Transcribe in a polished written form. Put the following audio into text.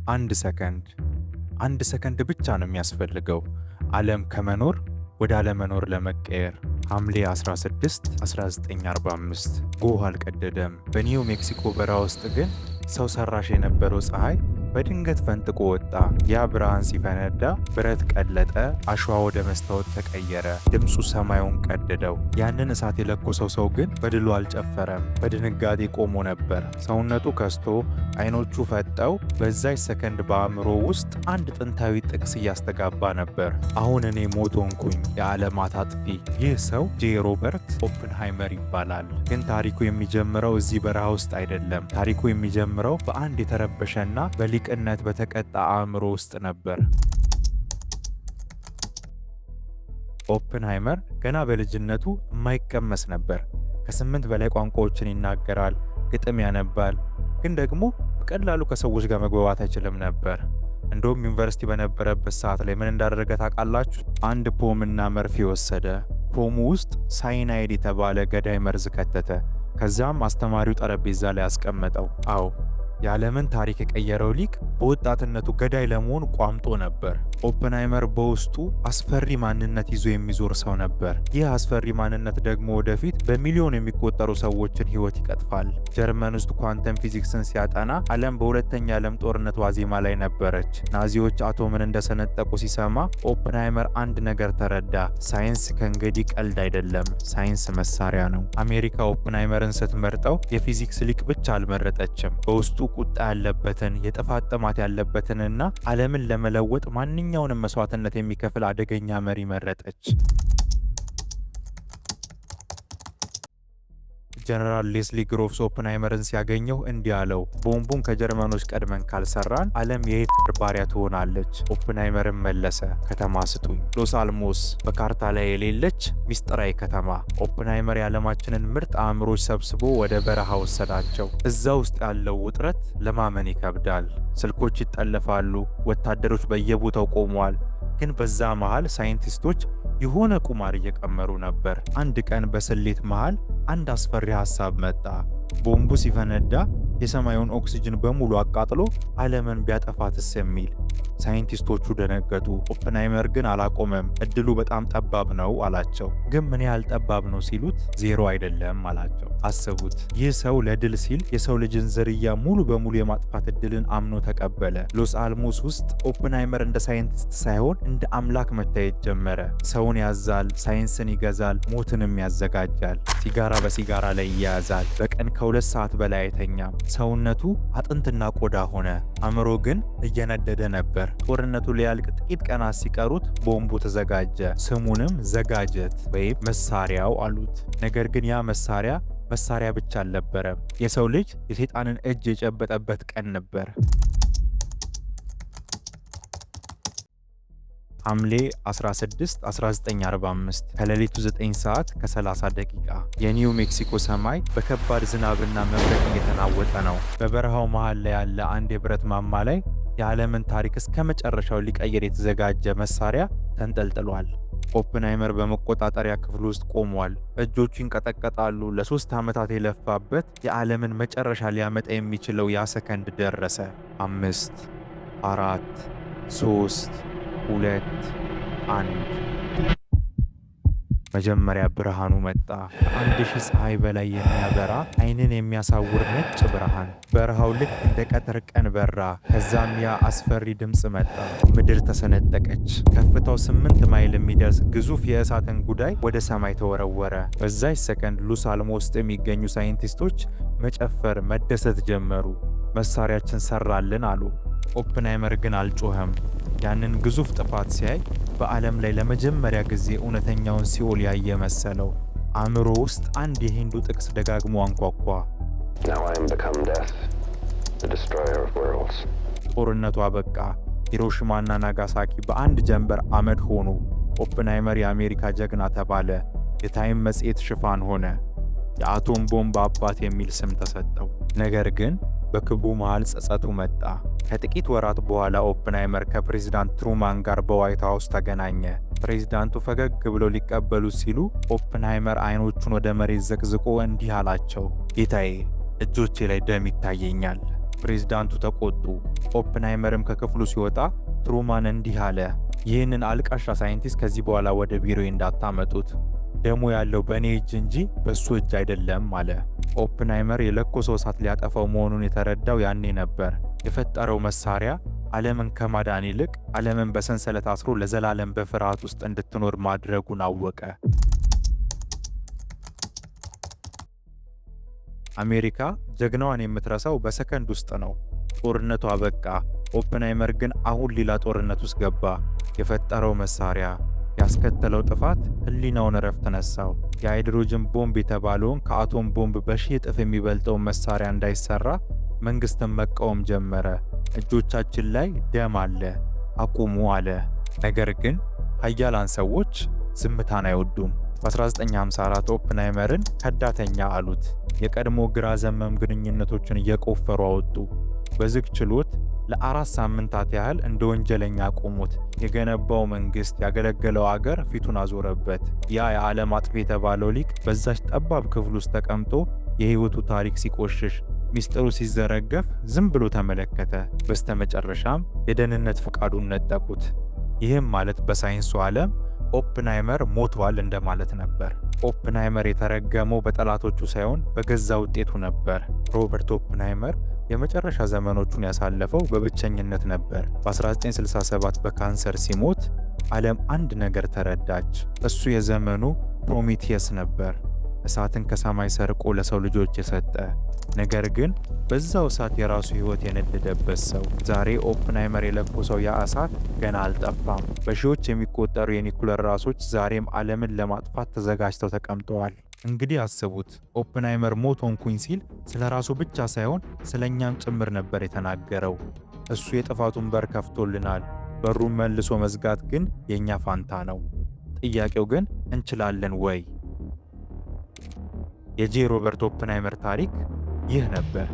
1 ሰከንድ፣ 1 ሰከንድ ብቻ ነው የሚያስፈልገው ዓለም ከመኖር ወደ አለመኖር ለመቀየር። ሐምሌ 16 1945 ጎህ አልቀደደም። በኒው ሜክሲኮ በረሃ ውስጥ ግን ሰው ሰራሽ የነበረው ፀሐይ በድንገት ፈንጥቆ ወጣ። ያ ብርሃን ሲፈነዳ ብረት ቀለጠ፣ አሸዋ ወደ መስታወት ተቀየረ። ድምፁ ሰማዩን ቀደደው። ያንን እሳት የለኮሰው ሰው ግን በድሉ አልጨፈረም። በድንጋጤ ቆሞ ነበር። ሰውነቱ ከስቶ፣ አይኖቹ ፈጠው፣ በዛች ሰከንድ በአእምሮ ውስጥ አንድ ጥንታዊ ጥቅስ እያስተጋባ ነበር። አሁን እኔ ሞት ሆንኩኝ፣ የዓለማት አጥፊ። ይህ ሰው ጄ ሮበርት ኦፕንሃይመር ይባላል። ግን ታሪኩ የሚጀምረው እዚህ በረሃ ውስጥ አይደለም። ታሪኩ የሚጀምረው በአንድ የተረበሸና በሊቅነት በተቀጣ አእምሮ ውስጥ ነበር። ኦፕንሃይመር ገና በልጅነቱ የማይቀመስ ነበር። ከ8 በላይ ቋንቋዎችን ይናገራል፣ ግጥም ያነባል፣ ግን ደግሞ በቀላሉ ከሰዎች ጋር መግባባት አይችልም ነበር። እንደውም ዩኒቨርሲቲ በነበረበት ሰዓት ላይ ምን እንዳደረገ ታውቃላችሁ? አንድ ፖምና መርፌ ወሰደ። ፖሙ ውስጥ ሳይናይድ የተባለ ገዳይ መርዝ ከተተ። ከዚያም አስተማሪው ጠረጴዛ ላይ አስቀመጠው። አዎ፣ የዓለምን ታሪክ የቀየረው ሊቅ በወጣትነቱ ገዳይ ለመሆን ቋምጦ ነበር። ኦፕንሃይመር በውስጡ አስፈሪ ማንነት ይዞ የሚዞር ሰው ነበር። ይህ አስፈሪ ማንነት ደግሞ ወደፊት በሚሊዮን የሚቆጠሩ ሰዎችን ሕይወት ይቀጥፋል። ጀርመን ውስጥ ኳንተም ፊዚክስን ሲያጠና ዓለም በሁለተኛ ዓለም ጦርነት ዋዜማ ላይ ነበረች። ናዚዎች አቶምን እንደሰነጠቁ ሲሰማ ኦፕንሃይመር አንድ ነገር ተረዳ። ሳይንስ ከእንግዲህ ቀልድ አይደለም፣ ሳይንስ መሳሪያ ነው። አሜሪካ ኦፕንሃይመርን ስትመርጠው የፊዚክስ ሊቅ ብቻ አልመረጠችም። በውስጡ ቁጣ ያለበትን፣ የጥፋት ጥማት ያለበትንና ዓለምን ለመለወጥ ማንኛውንም መስዋዕትነት የሚከፍል አደገኛ መሪ መረጠች። ጀነራል ሌስሊ ግሮቭስ ኦፕንሃይመርን ሲያገኘው እንዲህ አለው፣ "ቦምቡን ከጀርመኖች ቀድመን ካልሰራን ዓለም የሂትለር ባሪያ ትሆናለች።" ኦፕንሃይመርም መለሰ፣ "ከተማ ስጡኝ።" ሎስ አልሞስ፣ በካርታ ላይ የሌለች ሚስጥራዊ ከተማ። ኦፕንሃይመር የዓለማችንን ምርጥ አእምሮች ሰብስቦ ወደ በረሃ ወሰዳቸው። እዛ ውስጥ ያለው ውጥረት ለማመን ይከብዳል። ስልኮች ይጠለፋሉ፣ ወታደሮች በየቦታው ቆመዋል። ግን በዛ መሃል ሳይንቲስቶች የሆነ ቁማር እየቀመሩ ነበር። አንድ ቀን በስሌት መሃል አንድ አስፈሪ ሐሳብ መጣ። ቦምቡ ሲፈነዳ የሰማዩን ኦክሲጅን በሙሉ አቃጥሎ ዓለምን ቢያጠፋትስ የሚል። ሳይንቲስቶቹ ደነገጡ። ኦፕንሃይመር ግን አላቆመም። "እድሉ በጣም ጠባብ ነው" አላቸው። ግን ምን ያህል ጠባብ ነው ሲሉት፣ "ዜሮ አይደለም" አላቸው። አስቡት፣ ይህ ሰው ለድል ሲል የሰው ልጅን ዝርያ ሙሉ በሙሉ የማጥፋት እድልን አምኖ ተቀበለ። ሎስ አልሞስ ውስጥ ኦፕንሃይመር እንደ ሳይንቲስት ሳይሆን እንደ አምላክ መታየት ጀመረ። ሰውን ያዛል፣ ሳይንስን ይገዛል፣ ሞትንም ያዘጋጃል። ሲጋራ በሲጋራ ላይ ይያያዛል። በቀን ከ2 ሰዓት በላይ አይተኛም። ሰውነቱ አጥንትና ቆዳ ሆነ። አእምሮ ግን እየነደደ ነበር። ጦርነቱ ሊያልቅ ጥቂት ቀናት ሲቀሩት ቦምቡ ተዘጋጀ። ስሙንም The Gadget ወይም መሳሪያው አሉት። ነገር ግን ያ መሳሪያ መሳሪያ ብቻ አልነበረም። የሰው ልጅ የሰይጣንን እጅ የጨበጠበት ቀን ነበር። ሐምሌ 16 1945 ከሌሊቱ 9 ሰዓት ከ30 ደቂቃ የኒው ሜክሲኮ ሰማይ በከባድ ዝናብና መብረቅ እየተናወጠ ነው። በበረሃው መሃል ላይ ያለ አንድ የብረት ማማ ላይ የዓለምን ታሪክ እስከ መጨረሻው ሊቀይር የተዘጋጀ መሳሪያ ተንጠልጥሏል። ኦፕንሃይመር በመቆጣጠሪያ ክፍል ውስጥ ቆሟል። እጆቹ ይንቀጠቀጣሉ። ለ3 ዓመታት የለፋበት የዓለምን መጨረሻ ሊያመጣ የሚችለው ያ ሰከንድ ደረሰ። አምስት፣ አራት፣ ሶስት፣ ሁለት፣ አንድ። መጀመሪያ ብርሃኑ መጣ። ከ1,000 ፀሐይ በላይ የሚያበራ፣ አይንን የሚያሳውር ነጭ ብርሃን። በረሃው ልክ እንደ ቀትር ቀን በራ። ከዛም ያ አስፈሪ ድምፅ መጣ። ምድር ተሰነጠቀች። ከፍታው 8 ማይል የሚደርስ ግዙፍ የእሳት እንጉዳይ ወደ ሰማይ ተወረወረ። በዛች ሰከንድ ሎስ አልሞስ ውስጥ የሚገኙ ሳይንቲስቶች መጨፈር፣ መደሰት ጀመሩ። "መሳሪያችን ሰራልን" አሉ። ኦፕንሃይመር ግን አልጮኸም። ያንን ግዙፍ ጥፋት ሲያይ በዓለም ላይ ለመጀመሪያ ጊዜ እውነተኛውን ሲኦል ያየ መሰለው። አእምሮ ውስጥ አንድ የሂንዱ ጥቅስ ደጋግሞ አንኳኳ። Now I am become death, the destroyer of worlds. ጦርነቱ አበቃ። ሂሮሺማና ናጋሳኪ በአንድ ጀንበር አመድ ሆኑ። ኦፕንሃይመር የአሜሪካ ጀግና ተባለ። የታይም መጽሔት ሽፋን ሆነ። የአቶም ቦምብ አባት የሚል ስም ተሰጠው። ነገር ግን በክቡ መሃል ጸጸቱ መጣ። ከጥቂት ወራት በኋላ ኦፕንሃይመር ከፕሬዚዳንት ትሩማን ጋር በዋይት ሃውስ ተገናኘ። ፕሬዚዳንቱ ፈገግ ብለው ሊቀበሉት ሲሉ ኦፕንሃይመር አይኖቹን ወደ መሬት ዘቅዝቆ እንዲህ አላቸው፣ "ጌታዬ፣ እጆቼ ላይ ደም ይታየኛል።" ፕሬዝዳንቱ ተቆጡ። ኦፕንሃይመርም ከክፍሉ ሲወጣ ትሩማን እንዲህ አለ፣ "ይህንን አልቃሻ ሳይንቲስት ከዚህ በኋላ ወደ ቢሮዬ እንዳታመጡት። ደሙ ያለው በእኔ እጅ እንጂ በሱ እጅ አይደለም" አለ። ኦፕንሃይመር የለኮሰው እሳት ሊያጠፋው መሆኑን የተረዳው ያኔ ነበር። የፈጠረው መሳሪያ ዓለምን ከማዳን ይልቅ ዓለምን በሰንሰለት አስሮ ለዘላለም በፍርሃት ውስጥ እንድትኖር ማድረጉን አወቀ። አሜሪካ ጀግናዋን የምትረሳው በሰከንድ ውስጥ ነው። ጦርነቱ አበቃ። ኦፕንሃይመር ግን አሁን ሌላ ጦርነት ውስጥ ገባ። የፈጠረው መሳሪያ ያስከተለው ጥፋት ህሊናውን እረፍት ነሳው። የሃይድሮጅን ቦምብ የተባለውን ከአቶም ቦምብ በሺህ እጥፍ የሚበልጠውን መሳሪያ እንዳይሰራ መንግስትን መቃወም ጀመረ። "እጆቻችን ላይ ደም አለ፣ አቁሙ" አለ። ነገር ግን ሀያላን ሰዎች ዝምታን አይወዱም። በ1954 ኦፕንሃይመርን ከዳተኛ አሉት። የቀድሞ ግራ ዘመም ግንኙነቶችን እየቆፈሩ አወጡ። በዝግ ችሎት ለ4 ሳምንታት ያህል እንደ ወንጀለኛ አቆሙት። የገነባው መንግስት፣ ያገለገለው አገር ፊቱን አዞረበት። ያ የዓለም አጥፊ የተባለው ሊቅ በዛች ጠባብ ክፍል ውስጥ ተቀምጦ የህይወቱ ታሪክ ሲቆሽሽ፣ ሚስጥሩ ሲዘረገፍ ዝም ብሎ ተመለከተ። በስተመጨረሻም የደህንነት ፈቃዱን ነጠቁት። ይህም ማለት በሳይንሱ ዓለም ኦፕንሃይመር ሞቷል እንደማለት ነበር። ኦፕንሃይመር የተረገመው በጠላቶቹ ሳይሆን በገዛ ውጤቱ ነበር። ሮበርት ኦፕንሃይመር የመጨረሻ ዘመኖቹን ያሳለፈው በብቸኝነት ነበር። በ1967 በካንሰር ሲሞት ዓለም አንድ ነገር ተረዳች። እሱ የዘመኑ ፕሮሚቲየስ ነበር። እሳትን ከሰማይ ሰርቆ ለሰው ልጆች የሰጠ፣ ነገር ግን በዛው እሳት የራሱ ሕይወት የነደደበት ሰው። ዛሬ ኦፕንሃይመር የለኮሰው ያ እሳት ገና አልጠፋም። በሺዎች የሚቆጠሩ የኒኩለር ራሶች ዛሬም ዓለምን ለማጥፋት ተዘጋጅተው ተቀምጠዋል። እንግዲህ አስቡት፣ ኦፕንሃይመር ሞት ሆንኩኝ ሲል ስለ ራሱ ብቻ ሳይሆን ስለ እኛም ጭምር ነበር የተናገረው። እሱ የጥፋቱን በር ከፍቶልናል። በሩን መልሶ መዝጋት ግን የእኛ ፋንታ ነው። ጥያቄው ግን እንችላለን ወይ? የጄ ሮበርት ኦፕንሃይመር ታሪክ ይህ ነበር።